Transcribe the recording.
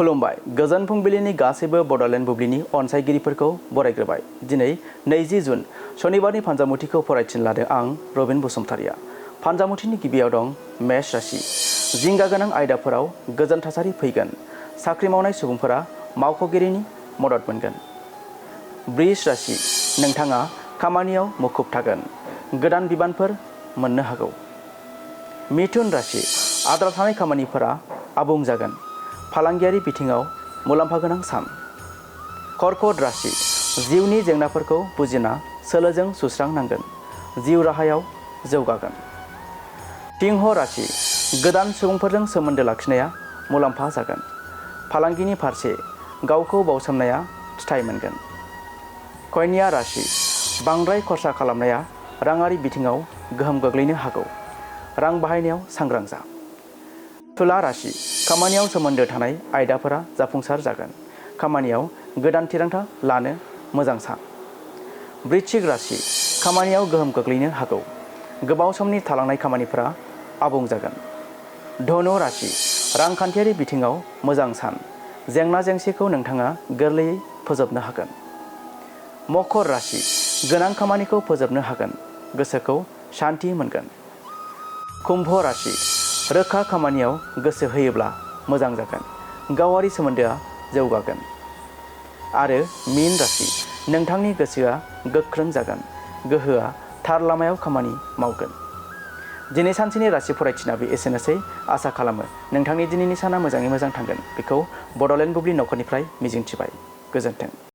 खुलुमबाय गोजोन फुंबिलिनि गासैबो बड'लेण्ड बुब्लिनि अनसायगिरिफोरखौ बरायग्रोबाय। दिनै 20 जुन शनिबारनि फानजामुथिखौ फरायथिनो लादों आं रबिन बसुमतारिया। फानजामुथिनि गिबियाव दं मेष राशि। जिंगा गोनां आयदाफोराव गोजोन थासारि फैगोन। साख्रि मावनाय सुबुंफोरा मावख'गिरिनि मदद मोनगोन। वृष राशि। नोंथाङा खामानियाव मुखुब थागोन। गोदान बिबानफोर मोननो हागौ। मिथुन राशि। आद्रा थानाय खामानिफोरा आबुं जागोन। फालांगियारि बिथिङाव मुलाम्फा गोनां सान। कर्कट राशि। जिउनि जेंनाफोरखौ बुजिना सोलोजों सुस्रांनांगोन। जिउ राहायाव जौगागोन। सिंह राशि। गोदान सुबुंफोरजों सोमोन्दो लाखिनाया मुलाम्फा जागोन। फालांगिनि फारसे गावखौ बावसोमनाया फिथाइ मोनगोन। कन्या राशि। बांद्राय खरसा खालामनाया राङारि बिथिङाव गोहोम गोग्लैनो हागौ। रां बाहायनायाव सांग्रां जा। तुला राशि। खामानियाव सोमोन्दो थानाय आयदाफोरा जाफुंसार जागोन। खामानियाव गोदान थिरांथा लानो मोजां सान। वृश्चिक राशि। खामानियाव गोहोम गोग्लैनो हागौ। गोबाव समनि थालांनाय खामानिफोरा आबुं जागोन। धनु राशि। रांखान्थियारि बिथिङाव मोजां सान। जेंना जेंसिखौ नोंथाङा गोरलैयै फोजोबनो हागोन। मकर राशि। गोनां खामानिखौ फोजोबनो हागोन। गोसोखौ शान्ति मोनगोन। कुम्भ राशि। रोखा खामानियाव गोसो होयोब्ला मोजां जागोन। गावारि सोमोन्दोआ जौगागोन। आरो मीन राशि। नोंथांनि गोसोआ गोख्रों जागोन। गोहोआ थार लामायाव खामानि मावगोन। दिनै सानसेनि राशि फरायथिनाबो एसेनोसै। आसा खालामो नोंथांनि दिनैनि साना मोजाङै मोजां थांगोन। बेखौ बड'लेण्ड बुब्लि नखरनिफ्राय मिजिंथिबाय। गोजोन्थों।